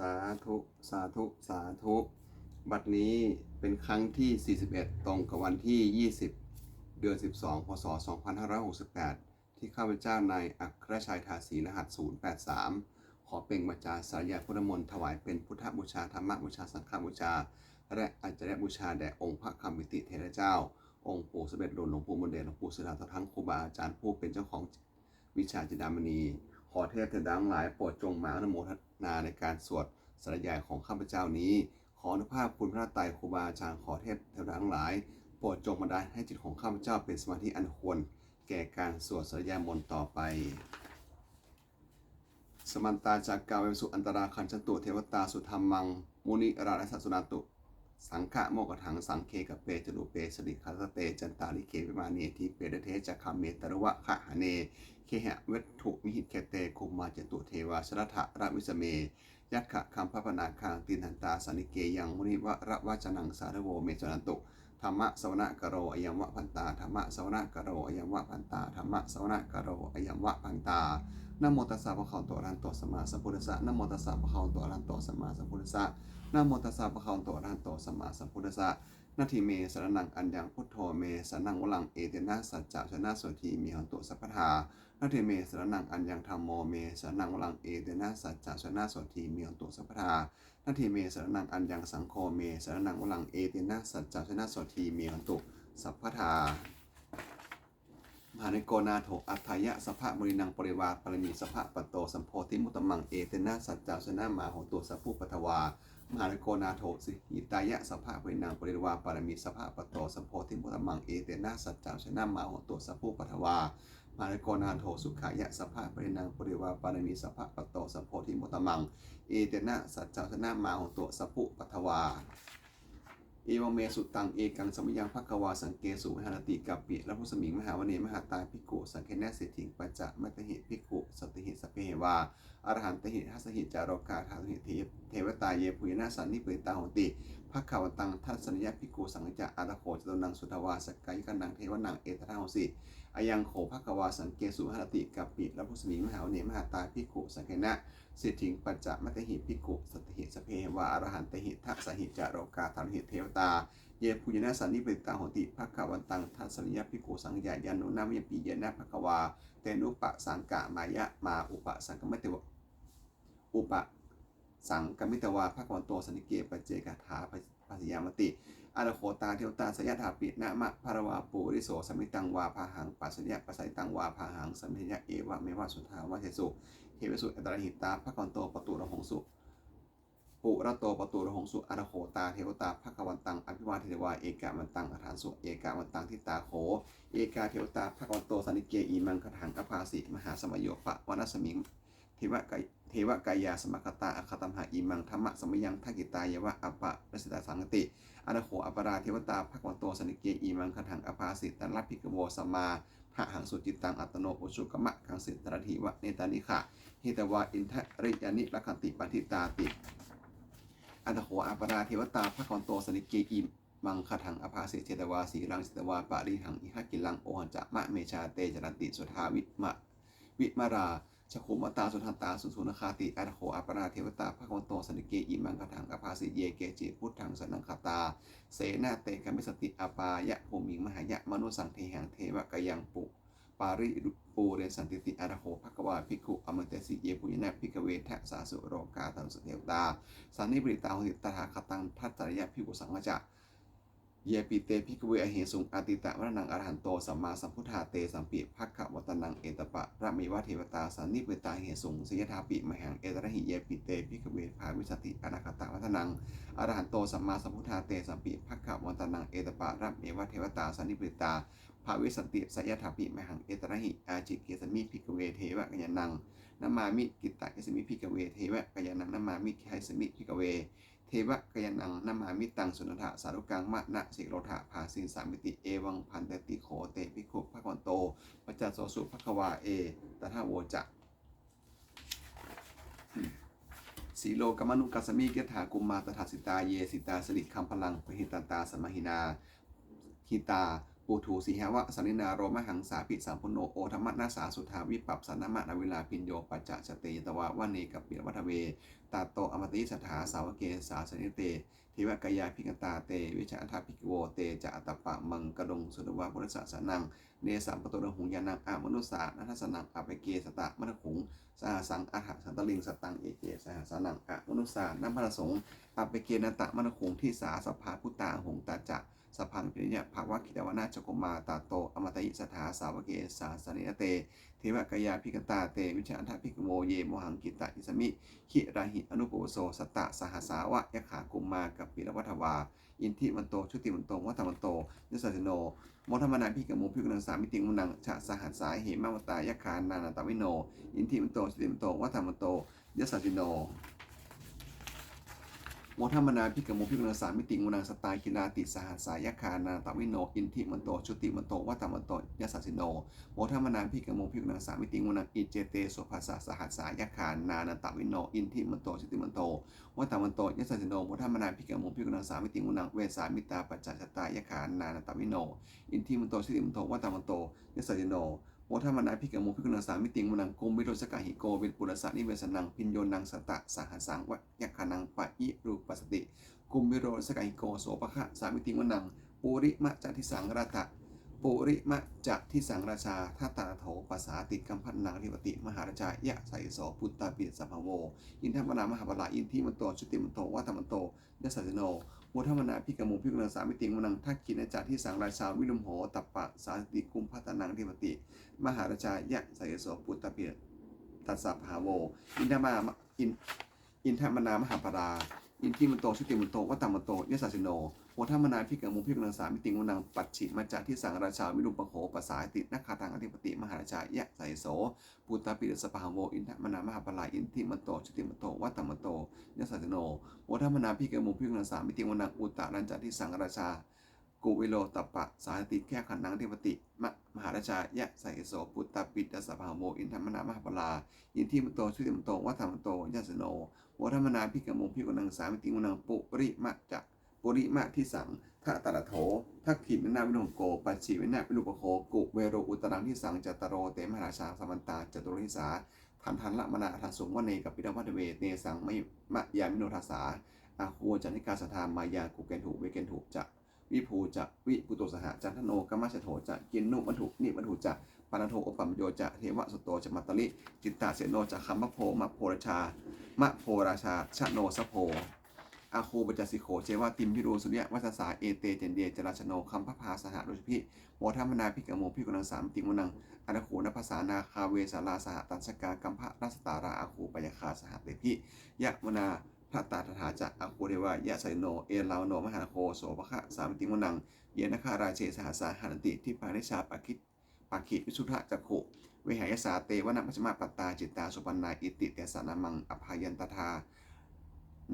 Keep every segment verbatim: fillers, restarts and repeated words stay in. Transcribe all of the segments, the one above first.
สาธุ สาธุ สาธุ บัดนี้เป็นครั้งที่ สี่สิบเอ็ด ตรงกับวันที่ ยี่สิบ เดือน สิบสอง พ.ศ. สองพันห้าร้อยหกสิบแปด ที่ข้าพเจ้านายอัครชัย ทาสี รหัส ศูนย์แปดสาม ขอเปล่งวาจาสาธยายพุทธมนต์ถวายเป็นพุทธบูชา ธรรมบูชา สังฆบูชา และอาจาริยบูชาแด่องค์พระคำปิติเถระเจ้า องค์ปู่สมเด็จหลวงปู่บุญเดช หลวงปู่ศิลา ตลอดทั้งครูบาอาจารย์ผู้เป็นเจ้าของวิชาจินดามณี ขอเทพเทวดาทั้งหลายโปรดจงมาอนุโมทนาในการสวดสาธยายของข้าพเจ้านี้ ขออนุภาพคุณพระไตรครูบาอาจารย์ ขอเทพเทวดาทั้งหลายโปรดจงบันดาลให้จิตของข้าพเจ้าเป็นสมาธิอันควรแก่การสวดสาธยายมนต์ต่อไป Samantā cakkavāḷesu atrāgacchantu devatā, saddhammaṃ munirājassa suṇantu saggamokkhadaṃ. Sagge kāme ca rūpe girisikharataṭe cantalikkhe vimāne, dīpe raṭṭhe ca gāme taruvanagahane gehavatthumhi khette, bhummā cāyantu devā jalathalavisame yakkhagandhabbanāgā, tiṭṭhantā santike yaṃ munivaravacanaṃ sādhavo me suṇantu. Dhammassavanakālo ayambhadantā. Dhammassavanakālo ayambhadantā. Dhammassavanakālo ayambhadantā. Namo tassa bhagavato arahato sammāsambuddhassa. Namo tassa bhagavato arahato sammāsambuddhassa. Namo tassa bhagavato arahato sammāsambuddhassa. Natthi me saraṇaṃ aññaṃ, buddho me saraṇaṃ varaṃ, etena saccavajjena sotthi me hotu sabbadā. Natthi me saraṇaṃ aññaṃ, dhammo me saraṇaṃ varaṃ, etena saccavajjena sotthi me hotu sabbadā. Natthi me saraṇaṃ aññaṃ, saṅgho me saraṇaṃ varaṃ, etena saccavajjena sotthi me hotu sabbadā. Mahākāruṇiko nātho atthāya sabbapāṇinaṃ, pūretvā pāramī sabbā patto sambodhimuttamaṃ, etena saccavajjena mā hontu sabbupaddavā. Mahākāruṇiko nātho hitāya sabbapāṇinaṃ, pūretvā pāramī sabbā patto sambodhimuttamaṃ, etena saccavajjena mā hontu sabbupaddavā. Mahākāruṇiko nātho sukhāya sabbapāṇinaṃ, pūretvā pāramī sabbā patto sambodhimuttamaṃ, etena saccavajjena mā hontu sabbupaddavā. Evaṃ me sutaṃ. Ekaṃ samayaṃ bhagavā sakkesu viharati kapilavatthusmiṃ mahāvane mahatā bhikkhusaṅghena saddhiṃ pañcamattehi bhikkhusatehi sabbeheva arahantehi. Dasahi ca lokadhātūhi devatā yebhuyyena sannipatitā honti bhagavantaṃ dassanāya bhikkhusaṅghañca. Atha kho catunnaṃ suddhāvāsakāyikānaṃ devānaṃ etadahosi: Ayaṃ kho bhagavā sakkesu viharati kapilavatthusmiṃ mahāvane mahatā bhikkhusaṅghena saddhiṃ pañcamattehi bhikkhusatehi sabbeheva arahantehi. Dasahi ca lokadhātūhi devatā yebhuyyena sannipatitā honti bhagavantaṃ dassanāya bhikkhusaṅghañca. Yannūna mayampi yena bhagavā tenupasaṅkameyyāma, upasaṅkamitvā upasaṅkamitvā bhagavato santike paccekagāthā bhāseyyāmāti. Atha kho tā devatā seyyathāpi nāma balavā puriso sammiñjitaṃ vā bāhaṃ pasāreyya, pasāritaṃ vā bāhaṃ sammiñjeyya, evameva suddhāvāsesu devesu antarahitā bhagavato pāturahaṃsu purato pāturahaṃsu. Atha kho tā devatā bhagavantaṃ abhivādetvā ekamantaṃ aṭṭhaṃsu. Ekamantaṃ ṭhitā kho ekā devatā bhagavato santike imaṃ gāthaṃ abhāsi: Mahāsamayo pavanasmiṃ, devakāyā samāgatā, āgatamha imaṃ dhammasamayaṃ, dakkhitāyeva aparājitasaṅghanti. Atha kho aparā devatā bhagavato santike imaṃ gāthaṃ abhāsi: Tatra bhikkhavo samādahaṃsu, cittaṃ attano ujukamakaṃsu, sārathīva nettāni gahetvā, indriyāni rakkhanti paṇḍitāti. Atha kho aparā devatā bhagavato santike imaṃ gāthaṃ abhāsi: Chetvā khīlaṃ chetvā palighaṃ, indakhīlaṃ ohaccamanejā, te caranti suddhā vima vimalā, cakkhumatā sudantā susunāgāti. Atha kho aparā devatā bhagavato santike imaṃ gāthaṃ abhāsi: Ye keci buddhaṃ saraṇaṃ gatāse, na te gamissanti apāyabhūmiṃ, pahāya mānusaṃ dehaṃ, devakāyaṃ paripūressantīti. Atha kho bhagavā bhikkhū āmantesi: Yebhuyyena bhikkhave dasasu lokadhātūsu devatā sannipatitā honti tathāgataṃ dassanāya bhikkhusaṅghañca. Yepi te bhikkhave ahesuṃ atītamaddhānaṃ arahanto sammāsambuddhā, tesampi bhagavantānaṃ etaparameva devatā sannipatitā ahesuṃ, seyyathāpi mayhaṃ etarahi. Yepi te bhikkhave bhavissanti anāgatamaddhānaṃ arahanto sammāsambuddhā, tesampi bhagavantānaṃ etaparameva devatā sannipatitā bhavissanti, seyyathāpi mayhaṃ etarahi. Ācikkhissāmi bhikkhave devakāyānaṃ namāmi, kittayissāmi bhikkhave devakāyānaṃ namāmi, gāhissāmi bhikkhave devakāyānaṃ namāmittaṃ, suṇātha sādhukaṃ manasikarotha bhāsissāmīti. Evaṃ bhanteti kho te bhikkhū bhagavato paccassosuṃ. Bhagavā etadavoca: Silokamanukassāmi, yattha bhummā tadassitā, ye sitā girigabbharaṃ, pahitattā samāhitā. Puthū sīhāva sallīnā, lomahaṃsābhisambhuno, odātamanasā suddhā, vippasannamanāvilā. Bhiyyo pañcasate ñatvā, vane kāpilavatthave, Tato āmantayi satthā sāvake sāsane rate, devakāyā abhikkantā te vijānātha bhikkhavo. Te ca ātappamakaruṃ sutvā buddhassa sāsanaṃ, tesaṃ pāturahu ñāṇaṃ amanussāna dassanaṃ. Appeke satamaddakkhuṃ sahassaṃ atha sattariṃ, sataṃ eke sahassānaṃ amanussānamaddasuṃ, appekenantamaddakkhuṃ disā sabbā phuṭā ahuṃ. Tañca sabbaṃ abhiññāya vavakkhitvāna cakkhumā, tato āmantayi satthā sāvake sāsane rate, devakāyā abhikkantā te vijānātha bhikkhavo. Ye vohaṃ kittayissāmi girāhi anupubbaso, sattasahassā va yakkhā bhummā kāpilavatthavā, iddhimanto jutimanto vaṇṇavanto yasassino, modamānā abhikkāmuṃ bhikkhūnaṃ samitiṃ vanaṃ. Chasahassā hemavatā yakkhā nānattavaṇṇino, iddhimanto jutimanto vaṇṇavanto yasassino, modamānā abhikkāmuṃ bhikkhūnaṃ samitiṃ vanaṃ. Sattakilaṭisahassā yakkhā nānattavaṇṇino, iddhimanto jutimanto vaṇṇavanto yasassino, modamānā abhikkāmuṃ bhikkhūnaṃ samitiṃ vanaṃ. Iccete soḷasasahassā yakkhā nānattavaṇṇino, iddhimanto jutimanto vaṇṇavanto yasassino, modamānā abhikkāmuṃ bhikkhūnaṃ samitiṃ vanaṃ. Vessāmittā pañcasatā yakkhā nānattavaṇṇino, iddhimanto jutimanto vaṇṇavanto yasassino, modamānā abhikkāmuṃ bhikkhūnaṃ samitiṃ vanaṃ. Kumbhīro sakkacchiko vepullassa nivesanaṃ, bhiyyo naṃ satasahassaṃ va yakkhānaṃ payirupāsati, kumbhīro sakkacchiko sopāga samitiṃ vanaṃ. Purimañca disaṃ rājā, purimañca disaṃ rājā dhataraṭṭho pasāsati, gandhabbānaṃ adhipati mahārājā yasassi so. Puttāpi disā bahavo indanāmā mahabbalā, iddhimanto jutimanto vaṇṇavanto yasassino, modamānā abhikkāmuṃ bhikkhūnaṃ samitiṃ vanaṃ. Dakkhiṇañca disaṃ rājā virūḷho tappasāsati, kumbhaṇḍānaṃ adhipati mahārājā yasassi so. Puttāpi disā bahavo indanāmā, in-, indanāmā mahabbalā, iddhimanto jutimanto vaṇṇavanto yasassino, modamānā abhikkāmuṃ bhikkhūnaṃ samitiṃ vanaṃ. Pacchimañca disaṃ rājā virūpakkho pasāsati, nakkhattānaṃ adhipati mahārājā yasassi so. Puttāpi disā bahavo indanāmā mahabbalā, iddhimanto jutimanto vaṇṇavanto yasassino, modamānā abhikkāmuṃ bhikkhūnaṃ samitiṃ vanaṃ. Uttarañca disaṃ rājā kuvero tappasāsati, gandhabbānaṃ adhipati ma-, mahārājā yasassi so. Puttāpi disā bahavo indanāmā mahabbalā, iddhimanto jutimanto vaṇṇavanto yasassino, modamānā abhikkāmuṃ bhikkhūnaṃ samitiṃ vanaṃ. Purimañca, purimaṃ disaṃ dhataraṭṭho, dakkhiṇena virūḷhako, pacchimena virūpakkho, kuvero uttaraṃ disaṃ. Cattāro te mahārājā samantā caturo disā, daddallamānā aṭṭhaṃsu vane kāpilavatthave. Tesaṃ mayāvino dāsā āgū vañcanikā saṭhā, māyā kuṭeṇḍu veṭeṇḍu ca viṭū ca viṭuṭo saha, candano kāmaseṭṭho ca kinnughaṇḍu nighaṇḍu ca, panādo opamañño ca devasūto ca mātali, cittaseno ca gandhabbo maṇḍo rājā, maṇḍo rājā janosabho, āgū pañcasikho ceva timbarū suriyavaccasā. Ete caññe ca rājāno gandhabbā saha rājubhi, modamānā abhikkāmuṃ bhikkhūnaṃ samitiṃ vanaṃ. Athāgū nābhasā nāgā vesālā sahatacchakā, kambalassatarā āgū pāyāgā saha tebhi, yāmunā dhataraṭṭhā ca āgū devā yasassino, erāvaṇo mahānāgo sopāga samitiṃ vanaṃ. Ye nāgarāje sahasā haranti dibbā dijā pakkhī, pakkhi visuddhacakkhū, vehāyasā te vanamajjhapattā, citrā supaṇṇā iti tesa nāmaṃ. Abhayantadā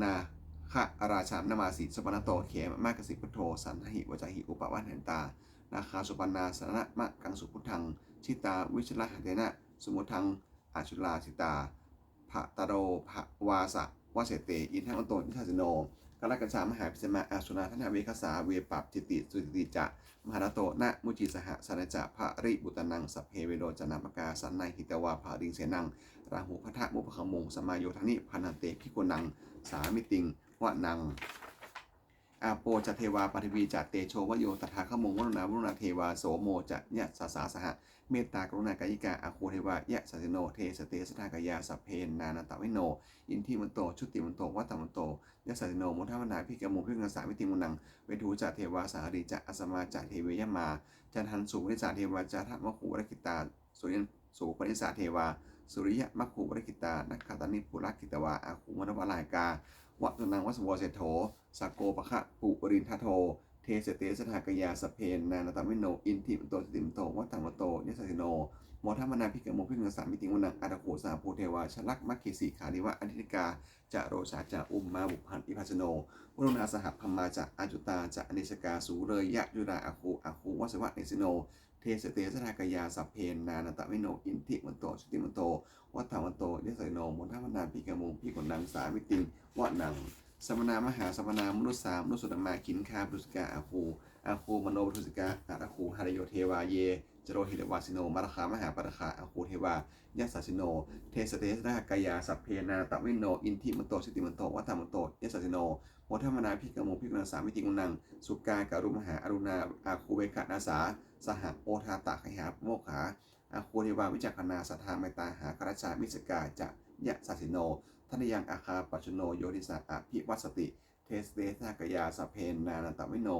nāgarājānamāsi, supaṇṇato khemamakāsi buddho, saṇhāhi vācāhi upavhayantā. Nāgā supaṇṇā saraṇamakaṃsu buddhaṃ, jitā vajirahatthena samuddaṃ asurā sitā. Bhātaro vāsavassete indanāmato yasassino, kālakañjā mahābhismā asurā dānaveghasā, vepacitti sucitti ca pahārādo namucī saha, satañca baliputtānaṃ sabbe verocanāmakā, sannayhitvā baliṃ senaṃ rāhubhaddamupāgamuṃ, samayodāni bhaddante bhikkhūnaṃ samitiṃ vanaṃ. Āpo ca devā paṭhavī ca tejo vāyo tadāgamuṃ, varuṇā vāruṇā devā somo ca yasasā saha, mettākaruṇākāyikā āgū devā yasassino, dasete dasadhā kāyā sabbe nānattavaṇṇino, iddhimanto jutimanto vaṇṇavanto yasassino, modamānā abhikkāmuṃ bhikkhūnaṃ samitiṃ vanaṃ. Veṇḍū ca devā sahalī ca asamā ca duve yamā, candassūpanisā devā candamāgū purakkhitā, suriyassūpanisā devā suriyamāgū purakkhitā, nakkhattāni purakkhitvā āgū mandavalāhakā, vasūnaṃ vāsavo seṭṭho sakkopāga purindado, dasete dasadhā kāyā sabbe nānattavaṇṇino, iddhimanto jutimanto vaṇṇavanto yasassino, modamānā abhikkāmuṃ bhikkhūnaṃ samitiṃ vanaṃ. Athāgū sahabhū devā jalamaggisikhāriva, ariṭṭhakā ca rojā ca ummāpupphanibhāsino, varuṇā sahadhammā ca accutā ca anejakā, sūleyyarucirā āgū āgū vāsavanesino, dasete dasadhā kāyā sabbe nānattavaṇṇino, iddhimanto jutimanto vaṇṇavanto yasassino, modamānā abhikkāmuṃ bhikkhūnaṃ samitiṃ vanaṃ. Samānā mahāsamānā mānusā mānusuttamā, khiḍḍāpadūsikā āgū āgū manopadūsikā, athāgū harayo devā ye ca lohitavāsino, mārātirekā mahāpārikā āgū devā yasassino. Te ca tejasā kāyā sabbe nānattavaṇṇino, iddhimanto jutimanto vaṇṇavanto yasassino, modamānā abhikkāmuṃ bhikkhūnaṃ samitiṃ vanaṃ. Sukkā karumhā aruṇā āgū veghanasā saha, odātagayhā pāmokkhā āgū devā vicakkhaṇā, sadāmattā hāragajā missakā ca yasassino. Thanayaṃ āgā pajjunno yo disā abhivassati. Te ca tejasā kāyā sabbe nānattavaṇṇino,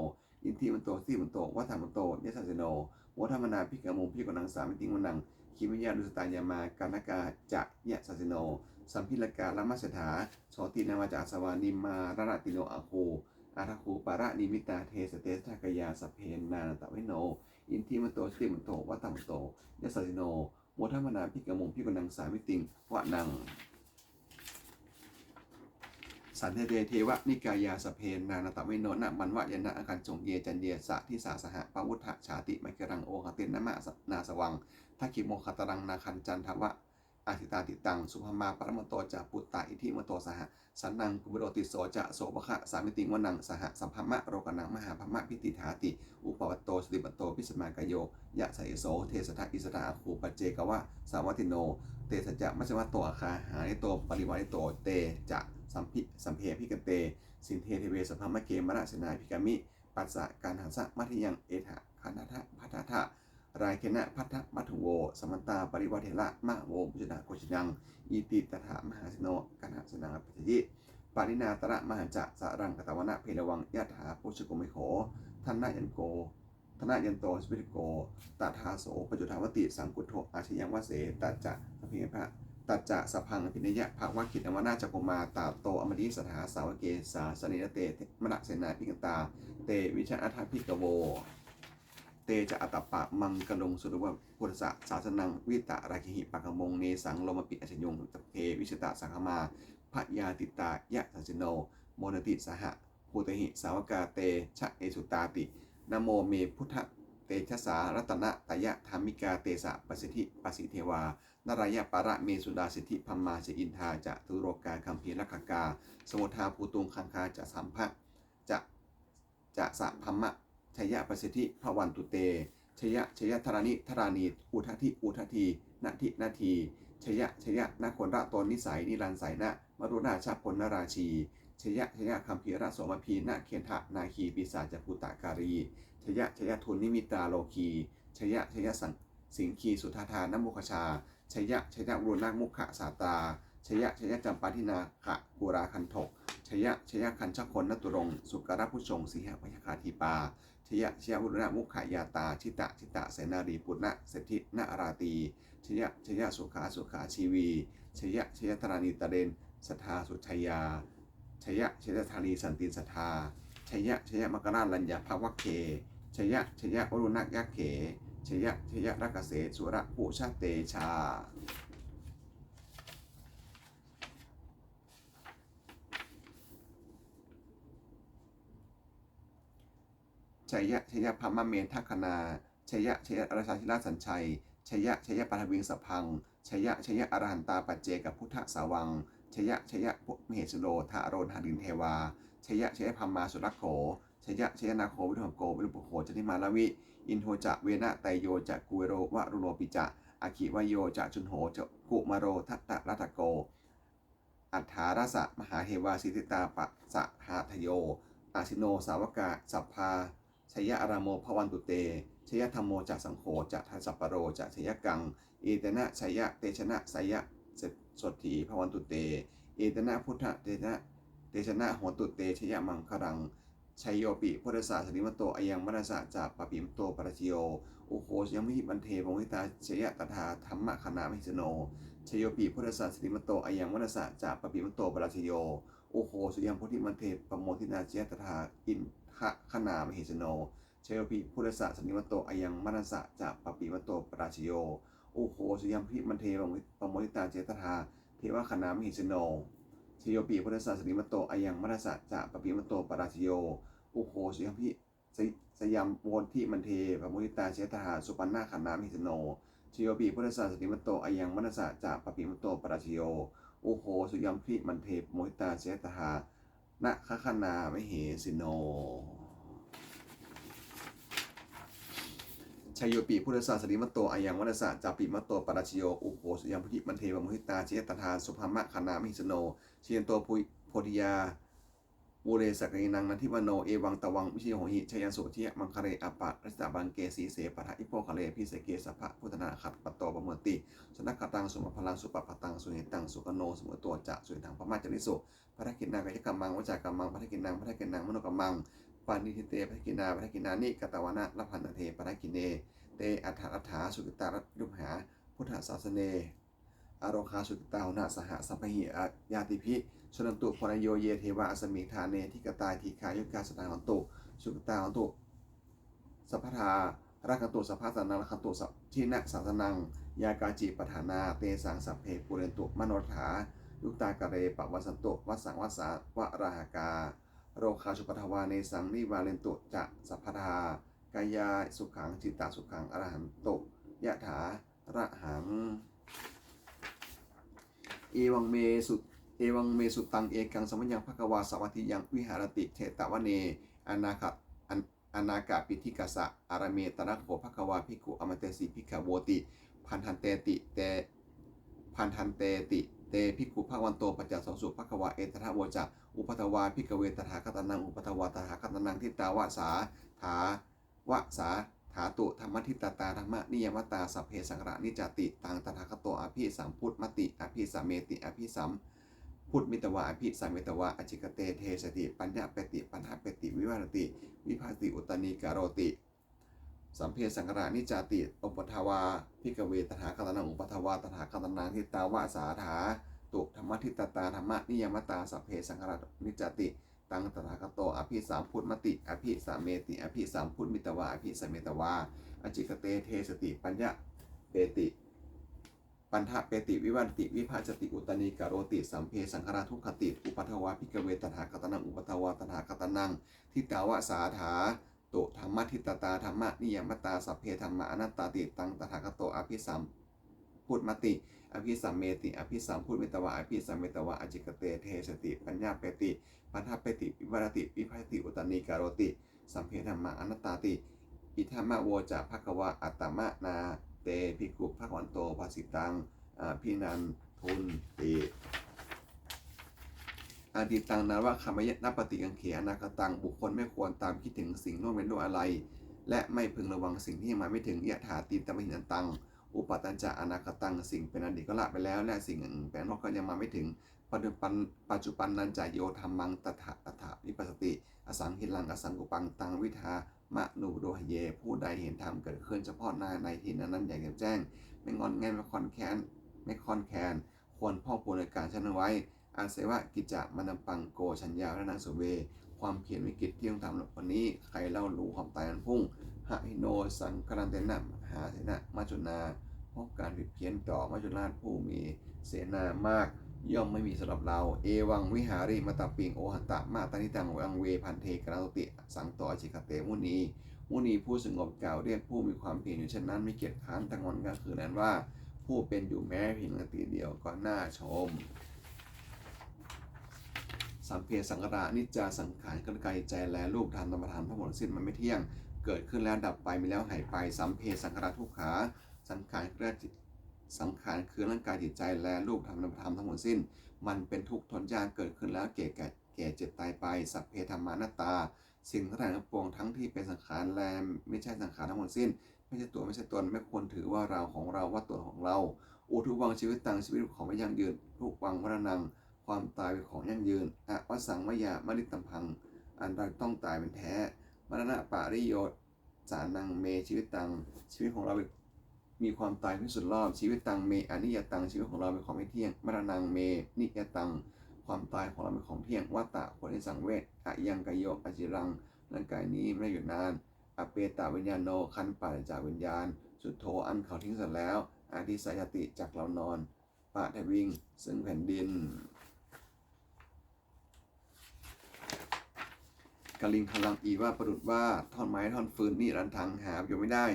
iddhimanto jutimanto vaṇṇavanto yasassino, modamānā abhikkāmuṃ bhikkhūnaṃ samitiṃ vanaṃ. Khemiyā tusitā yāmā kaṭṭhakā ca yasassino, lambitakā lāmaseṭṭhā jotināmā ca āsavā, nimmānaratino āgū athāgū paranimmitā. Te ca tejasā kāyā sabbe nānattavaṇṇino, iddhimanto jutimanto vaṇṇavanto yasassino, modamānā abhikkāmuṃ bhikkhūnaṃ samitiṃ vanaṃ. Saṭṭhete devanikāyā sabbe nānattavaṇṇino, nāmanvayāna āgañchuṃ ye caññe sadisā saha. Pavutthajātimakhīlaṃ oghatiṇṇamanāsavaṃ, dakkhemoghataraṃ nāgaṃ candaṃva asitātitaṃ. Subrahmā paramatto ca puttā iddhimato saha, sanaṅkumāro tisso ca sopāga samitiṃ vanaṃ. Sahassaṃ brahmalokānaṃ mahābrahmābhitiṭṭhati, upapatto jutimanto bhismākāyo yasassi so. Te ca dasadhā āgū paccekavasavattino, tesañca majjhato āgā hārito parivārito. Te ca sabbe abhikkante sinde deve sabrahmake, mārasenā abhikkāmi passa kaṇhassa mandiyaṃ. Etha gaṇhatha bandhatha rāgena bandhamatthu vo, samantā parivāretha mā vo muñcittha koci naṃ. Iti tattha mahāseno kaṇhasenaṃ apasaji, pāṇinā talamāhacca saraṃ katvāna bheravaṃ. Yathā pāvussako megho thanayanto thanayanto savijjuko, tadā so paccudāvatti saṅkuddho asayaṃvase. Tañca sabbaṃ abhi tañca sabbaṃ abhiññāya vavakkhitvāna cakkhumā, tato āmantayi satthā sāvake sāsane rate, mārasenā abhikkantā te vijānātha bhikkhavo. Te ca ātappamakaruṃ sutvā buddhassa sāsanaṃ, vītarāgehi pakkāmuṃ nesaṃ lomampi iñjayuṃ. Sabbe vijitasaṅgāmā bhayātītā yasassino, modanti saha bhūtehi sāvakā te janesutāti. Namo me buddhatejasā ratanattayadhammikā, tesapasiddhi pasīdevā nārāyaparamesurā, siddhibrahmā ca indā ca catulokā gambhīrakkhakā, samuddā bhūtuṃ gaṅgā ca sabrahmā ca ca sabrahmajayapasiddhi bhavantu te. Jaya jaya dharaṇi dharaṇī udadhi udadhī nadi nadī, jaya jaya nāgoratonisai nirayasai namaruṇā ca bonarājī, jaya jaya gambhīrasombhī nāgendanāgī pisācabhūtakālī, jaya jaya dunnimittarogī, jaya jaya saṃ siṅgī sudaṭṭhā namukhajā, jaya jaya varuṇamukhasātrā, jaya jaya campādināgakulagantho, jaya jaya gajjagonaturaṅga sukarabhujaṅga sīhabyagghadīpā, jaya jaya varuṇamukhayātrā jita jita senārī puna seṭṭhi naradī, jaya jaya sukhā sukhā jīvī, jaya jaya dharaṇītale sadā sujayā, jaya jaya dharaṇī santin sadā, jaya jaya maṅkararājaṃ bhavagge, jaya jaya varuṇayakkhe, jaya jaya rakkhase surabhujatejā. Jaya jaya brahmamendagaṇā, jaya jaya rājādhirāja sañjaya, jaya jaya paṭhaviṃ sabbaṃ, jaya jaya arahantā paccekabuddhasāvaṃ, jaya jaya mahesuro daro dānaṃ devā, jaya jaya brahmā surakkho, jaya jaya nāgo viruḷhako virūpakkho candimā ravi, indo ca venateyyo ca kuvero varuṇopi ca, aggi vāyo ca jumho ca kumāro dhataraṭṭhako, aṭṭhārasa mahādevā siddhitāpasaādayo, asinā sāvakā sabbā jayarāmo bhavantu te. Jayadhammo ca saṅgho ca dasapālo ca jayakaṃ, etena jayatejena jayasotthī bhavantu te. Etena buddhatejena tejena hotu te jayamaṅgalaṃ. Jayopi buddhassa sirīmato ayaṃ mārassa ca pāpimato parājayo, ugghosayuṃ bodhimaṇḍe pamoditā jaya tadā brahmagaṇā mahesino. Jayopi buddhassa sirīmato ayaṃ mārassa ca pāpimato parājayo, ugghosayuṃ bodhimaṇḍe pamoditā jaya tadā indagaṇā mahesino. Jayopi buddhassa sirīmato ayaṃ mārassa ca pāpimato parājayo, ugghosayuṃ bodhimaṇḍe pamoditā jaya tadā devagaṇā mahesino. Jayopi buddhassa sirīmato ayaṃ mārassa ca pāpimato parājayo, ugghosayuṃ bodhi- say- sayuṃ bodhimaṇḍe pamoditā jaya tadā supaṇṇagaṇā mahesino. Jayopi buddhassa sirīmato ayaṃ mārassa ca pāpimato parājayo, ugghosayuṃ bodhimaṇḍe pamoditā jaya tadā nakkhaṇā mahesino. Jayopi buddhassa sirīmato ayaṃ, mārassa cāpi mahānāgo parājayo. Ugghosayaṃ bodhimaṇḍe pamoditā, jaya tadā so brahmagaṇā mahesino. Jayanto bodhiyā mūle sakyānaṃ nandivaḍḍhano, evaṃ tvaṃ vijayo hohi, jayassu jayamaṅgale, aparājitapallaṅke sīse paṭhavipokkhare, abhiseke sabbabuddhānaṃ aggappatto pamodati. Sunakkhattaṃ sumaṅgalaṃ supabhātaṃ suhuṭṭhitaṃ, sukhaṇo sumuhutto ca suyiṭṭhaṃ brahmacārisu. Padakkhiṇaṃ kāyakammaṃ vācākammaṃ padakkhiṇaṃ, padakkhiṇaṃ manokammaṃ paṇidhī te padakkhiṇā, padakkhiṇāni katvāna labhantatthe padakkhiṇe. Te atthaladdhā sukhitā yā viruḷhā buddhasāsane, arogā sukhitā hotha saha sabbehi ñātibhi. Suṇantu bhonto ye devā asmiṃ ṭhāne adhigatā, dīghāyukā sadā hontu, sukhitā hontu sabbadā. Rakkhantu sabbasattānaṃ, rakkhantu jinasāsanaṃ. Yā kāci patthanā tesaṃ, sabbe pūrentu manorathā. Yuttakāle pavassantu vassaṃ vassā valāhakā. Rogā cupaddavā tesaṃ nivārentu ca sabbadā. Kāyāsukhaṃ cittisukhaṃ arahantu yathārahaṃ. Evaṃ me su, evaṃ me sutaṃ. Ekaṃ samayaṃ bhagavā sāvatthiyaṃ viharati jetavane anātha, an, anāthapiṇḍikassa ārāme. Tatra kho bhagavā bhikkhū āmantesi bhikkhavoti. Bhadanteti te, bhadanteti te bhikkhū bhagavato paccassosuṃ. Bhagavā etadavoca: Uppādā vā bhikkhave tathāgatānaṃ uppādavā tathāgatānaṃ, ṭhitāva sā dhā va sā dhātu dhammaṭṭhitatā dhammaniyāmatā, sabbe saṅkhārā aniccāti. Taṃ tathāgato abhisambujjhati abhisameti, abhisambujjhitvā abhisametvā ācikkhate deseti paññapeti paṭṭhapeti vivarati vibhajati uttānīkaroti. Sabbe saṅkhārā aniccāti. Uppādā vā bhikkhave tathāgatānaṃ uppādavā tathāgatānaṃ, ṭhitāva sā dhātu dhammaṭṭhitatā dhammaniyāmatā, sabbe saṅkhārā aniccāti. Taṃ tathāgato abhisambujjhati abhisameti, abhisambujjhitvā abhisametvā ācikkhate deseti paññapeti paṭṭhapeti vivarati vibhajati uttānīkaroti. Sabbe saṅkhārā dukkhāti. Uppādā vā bhikkhave tathāgatānaṃ uppādavā tathāgatānaṃ, ṭhitāva sā dhātu dhammaṭṭhitatā dhammaniyāmatā, sabbe dhammā anattāti. Taṃ tathāgato abhisam bujjhati abhisameti, abhisambujjhitvā abhisametvā ācikkhate deseti paññapeti paṭṭhapeti vivarati vibhajati uttānīkaroti. Sabbe dhammā anattāti. Idamavoca bhagavā. Attamanā te bhikkhū bhagavato bhāsitaṃ abhinandunti. Atītaṃ nānvāgameyya nappaṭikaṅkhe anāgataṃ. บุคคลไม่ควรตามคิดถึงสิ่งล่วงไปล่วงอะไร และไม่พึงระวังสิ่งที่ยังมาไม่ถึง yadatītaṃ pahīnantaṃ uppādañca anāgataṃ. สิ่งเป็นอดีตก็ละไปแล้ว และสิ่งเป็นอนาคตก็ยังมาไม่ถึง paccuppan- paccuppannañca yo dhammaṃ tattha tattha vipassati asaṃhiraṃ asaṅkuppaṃ taṃ viddhā manubrūhaye. ผู้ใดเห็นธรรมเกิดขึ้นเฉพาะหน้าในที่นั้นๆอย่างแจ่มแจ้ง ไม่ง่อนแง่น ไม่คลอนแคลน ไม่คลอนแคลน ควรพอกพูนในการเช่นนั้นไว้ Aseva kiccamātappaṃ ko jaññā maraṇaṃ suve. ความเพียรเป็นกิจที่ต้องทำวันนี้ ใครเล่ารู้ความตายวันพรุ่ง Pahīno saṅgarantena mahāsenena maccunā. เพราะการผิดเพี้ยนต่อมัจจุราชผู้มีเสนามาก ย่อมไม่มีสำหรับเรา Evaṃ vihārimātappiṃ ohantamatthaṃ ṭhitaṃ yaṃ ve bhaddekarattoti saṅgho ācikkhate muni. มุนีผู้สงบกล่าวเรียกผู้มีความเพียรอยู่เช่นนั้น ไม่เกียจคร้านกลางวันกลางคืนนั้นว่า ผู้เป็นอยู่แม้เพียงราตรีเดียวก็น่าชม Sabbe saṅkhārā aniccā. สังขารเครื่องกายจิตใจและรูปธรรมนามธรรมทั้งหมดทั้งสิ้นมันไม่เที่ยง เกิดขึ้นแล้วดับไป มีแล้วหายไป Sabbe saṅkhārā dukkhā. สังขารเครื่องจิต สังขารคือร่างกายจิตใจและรูปธรรมนามธรรมทั้งหมดสิ้น มันเป็นทุกข์ทนยาก เกิดขึ้นแล้วแก่แก่แก่เจ็บตายไป Sabbe dhammā anattā. สิ่งทั้งหลายทั้งปวงทั้งที่เป็นสังขารและไม่ใช่สังขารทั้งหมดสิ้น ไม่ใช่ตัวไม่ใช่ตน ไม่ควรถือว่าเราของเราว่าตัวของเรา Uddhuvaṃ jīvitaṃ. ชีวิตของไม่ยั่งยืน Dhuvaṃ maraṇaṃ. ความตายเป็นของยั่งยืน Avassaṃ mayā maritabbaṃ. อันเราต้องตายเป็นแท้ Maraṇapariyosānaṃ me jīvitaṃ. ชีวิตของเรามีความตายเป็นที่สุดรอบ Jīvitaṃ me aniyataṃ. ชีวิตของเราเป็นของไม่เที่ยง Maraṇaṃ me niyataṃ. ความตายของเราเป็นของเที่ยง Vata ควรให้สังเวช Ayaṃ kāyo aciraṃ. ร่างกายนี้ไม่ได้อยู่นาน Apetaviññāṇo. ครั้นปราศจากวิญญาณ Chuḍḍho. อันเขาทิ้งเสียแล้ว Adhisessati. จักหลับนอน Paṭhaviṃ. ซึ่งแผ่นดิน Kaliṅgaraṃ iva. ประดุจว่าท่อนไม้ท่อนฟืน Niratthaṃ. หาประโยชน์ไม่ได้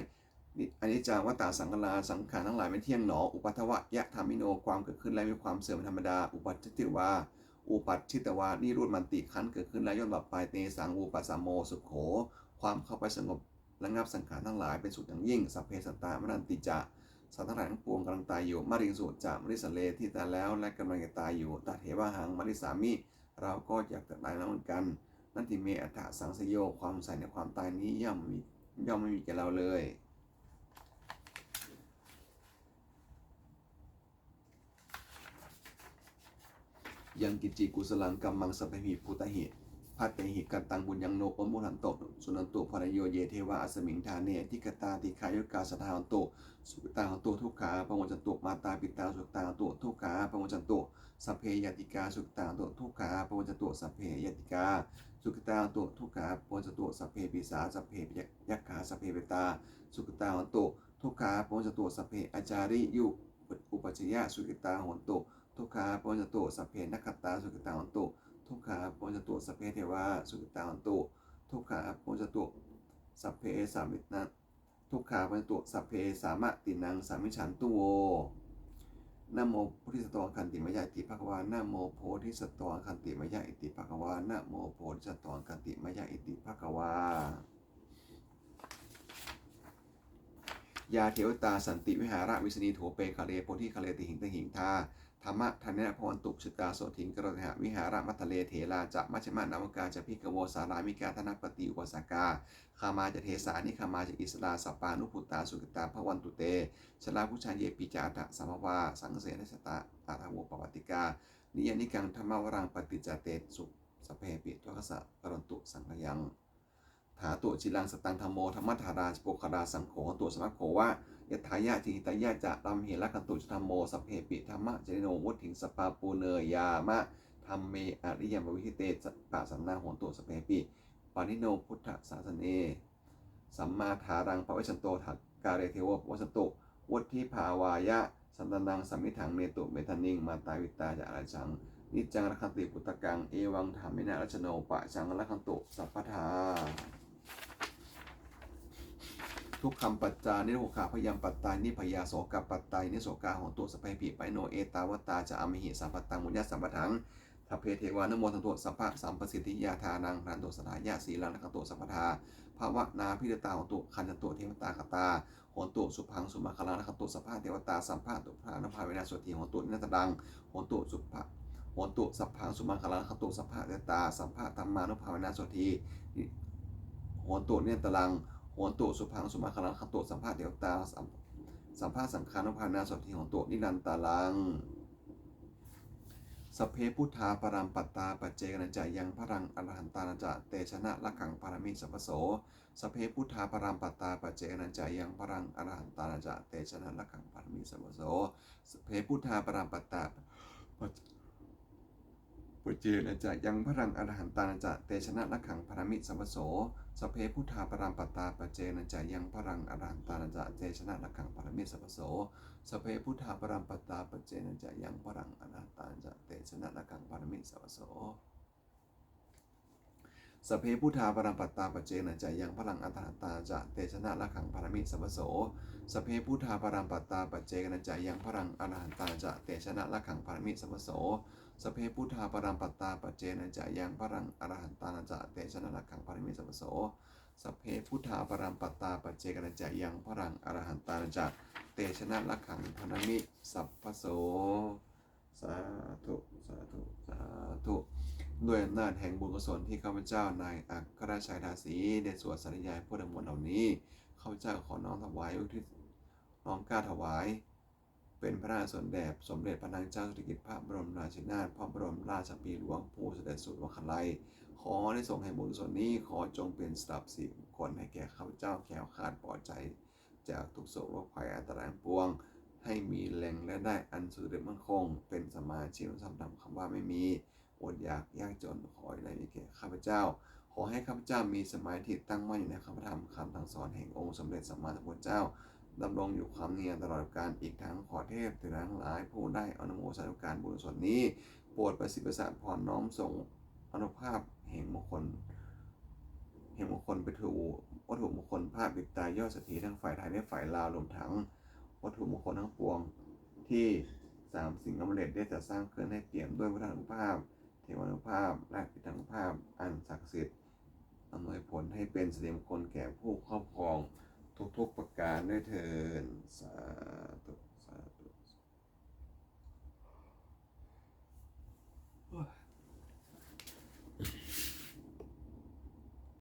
Aniccā vata saṅkhārā. สังขารทั้งหลายไม่เที่ยงหนอ Uppādavayadhammino. ความเกิดขึ้นและมีความเสื่อมเป็นธรรมดา Uppajjati vā Upajjitvā nirujjhanti ครั้นเกิดขึ้นแล้วย่อมดับไป tesaṃ vūpasamo sukho ความเข้าไปสงบระงับสังขารทั้งหลายเป็นสุขอย่างยิ่ง sabbe sattā maranti ca สัตว์ทั้งหลายทั้งปวงกำลังตายอยู่ mariṃsu ca marissare ที่ตายแล้วและกำลังจะตายอยู่ tathevāhaṃ marissāmi เราก็อยากจะตายแล้วเหมือนกัน natthi me ettha saṃsayo ความสงสัยในความตายนี้ย่อมมีย่อมไม่มีแก่เราเลย Yaṅkiñci kusalaṃ kammaṃ sabbehi bhūtehi bhātehi kataṃ puññaṃ no pamuñcantu suṇantu bhonto ye devā asmiṃ ṭhāne adhigatā dīghāyukā sadā hontu sukhitā hontu dukkhā pamuñcantu. Mātā pitā sukhitā hontu dukkhā pamuñcantu. Sabbe ñātikā sukhitā hontu dukkhā pamuñcantu. Sabbe aññātikā sukhitā hontu dukkhā pamuñcantu. Sabbe pisā sabbe yakkhā sabbe petā sukhitā hontu dukkhā pamuñcantu. Sabbe ācariyupajjhāyā sukhitā hontu dukkhā pamuñcantu. Sabbe nakkhattā sukhitā hontu dukkhā pamuñcantu. Sabbe devā sukhitā hontu dukkhā pamuñcantu. Sabbe sāpi dukkhā pamuñcantu. Sabbe sampattīnaṃ samijjhantu vo. Namo bodhisatto āgantimāya iti bhagavā. Namo bodhisatto āgantimāya iti bhagavā. Namo bodhisatto āgantimāya iti bhagavā. Yā devatā santi vihāravāsinī thūpe ghare bodhighare tahiṃ tahiṃ tā dhammadānena bhavantu jitā sotthiṃ karontedha vihāramaṇḍale. Therā ca majjhā navakā ca bhikkhavo sārāmikā dānapatī upāsakā gāmā ca desā nigamā ca issarā sappāṇabhūtā sukhitā bhavantu te. Jalābujā yepi ca aṇḍasambhavā saṃsedajātā athavopapātikā niyyānikaṃ dhammavaraṃ paṭicca te sabbepi dukkhassa karontu saṅkhayaṃ. Ṭhātu ciraṃ sataṃ dhammo dhammaddharā ca puggalā saṅgho hotu samaggo va atthāya ca hitāya ca. Amhe rakkhatu saddhammo sabbepi dhammacārino vuḍḍhiṃ sampāpuṇeyyāma dhamme ariyappavedite. Pasannā hontu sabbepi pāṇino buddhasāsane. Sammā dhāraṃ pavecchanto kāle devo pavassatu vuḍḍhibhāvāya sattānaṃ samiddhaṃ netu medaniṃ. Mātā pitā ca atrajaṃ niccaṃ rakkhanti puttakaṃ evaṃ dhammena rājāno pajaṃ rakkhantu sabbadā. Dukkhappacāyino dukkhā bhayapacāyino bhayā sokapacāyino sokā hontu sabbepi pāṇino. Ettāvatā ca amhehi sambhataṃ puññasampadaṃ sabbe devānumodantu sabbasampattisiddhiyā. Dānaṃ dadantu saddhāya sīlaṃ rakkhantu sabbadā bhāvanābhiratā hontu gacchantu devatāgatā hontu sunakkhattaṃ sumaṅgalaṃ. Rakkhantu sabbadevatā sabbabuddhānubhāvena sotthī hontu nirantaraṃ. Hontu sabbaṃ sumaṅgalaṃ rakkhantu sabbadevatā sabbadhammānubhāvena sotthī hontu nirantaraṃ. Hontu sabbaṃ sumaṅgalaṃ rakkhantu sabbadevatā sabbasaṅghānubhāvena sotthī hontu nirantaraṃ. Sabbe buddhā balappattā paccekānañca yaṃ balaṃ arahantānañca tejena rakkhaṃ bandhāmi sabbaso. Sabbe buddhā balappattā paccekānañca yaṃ balaṃ arahantānañca tejena rakkhaṃ bandhāmi sabbaso. Sabbe buddhā balappattā paccekānañca yaṃ balaṃ arahantānañca tejena rakkhaṃ bandhāmi sabbaso. Sabbe buddhā balappattā paccekānañca yaṃ balaṃ arahantānañca tejena rakkhaṃ bandhāmi sabbaso. Sabbe buddhā balappattā paccekānañca yaṃ balaṃ arahantānañca tejena rakkhaṃ bandhāmi sabbaso. Sabbe buddhā balappattā paccekānañca yaṃ balaṃ arahantānañca tejena rakkhaṃ bandhāmi sabbaso. Sabbe buddhā balappattā paccekānañca yaṃ balaṃ arahantānañca tejena rakkhaṃ bandhāmi sabbaso. Sabbe buddhā balappattā paccekānañca yaṃ balaṃ arahantānañca tejena rakkhaṃ bandhāmi sabbaso. Sabbe buddhā balappattā paccekānañca yaṃ balaṃ arahantānañca tejena rakkhaṃ bandhāmi sabbaso. สาธุ สาธุ สาธุ ด้วยอำนาจแห่งบุญกุศลที่ข้าพเจ้านายอัครชัย ทาสี ได้สวดสาธยายพุทธมนต์เหล่านี้ ข้าพเจ้าขอน้อมถวายอุทิศ น้อมเกล้าถวาย เป็นพระราชกุศลแด่สมเด็จพระนางเจ้าสิริกิติ์ พระบรมราชินีนาถ พระบรมราชชนนีพันปีหลวง ผู้เสด็จสู่สวรรคาลัย ขออานิสงส์แห่งบุญกุศลนี้ ขอจงเป็นสำหรับสิริมงคลให้แก่ข้าพเจ้า แคล้วคลาดปลอดภัย จากทุกข์โศกโรคภัยอันตรายทั้งปวง ให้มีแหล่งรายได้อันสุจริตมั่นคง เป็นสัมมาอาชีพ ทรัพย์ทองคำว่าไม่มี อดอยากยากจน ขออย่าได้มีแก่ข้าพเจ้า ขอให้ข้าพเจ้ามีสมาธิตั้งมั่นอยู่ในพระธรรมคำสั่งสอนแห่งองค์สมเด็จสัมมาสัมพุทธเจ้า ดำรงอยู่ความเนียนตลอดกาล อีกทั้งขอเทพเทวดาทั้งหลายผู้ได้อนุโมทนาการบุญกุศลนี้ โปรดประสิทธิ์ประสาทพรน้อมส่งอานุภาพแห่งมงคล แห่งมงคลไปถูกวัตถุมงคลพระปิดตายอดเศรษฐีทั้งฝ่ายไทยและฝ่ายลาว รวมทั้งวัตถุมงคลทั้งปวงที่สามสิงห์อมฤตได้จัดสร้างขึ้นให้เปี่ยมด้วยพุทธานุภาพ ทวานุภาพ และอิทธานุภาพอันศักดิ์สิทธิ์ อำนวยผลให้เป็นสิริมงคลแก่ผู้ครอบครองทุกๆประการด้วยเทอญ สา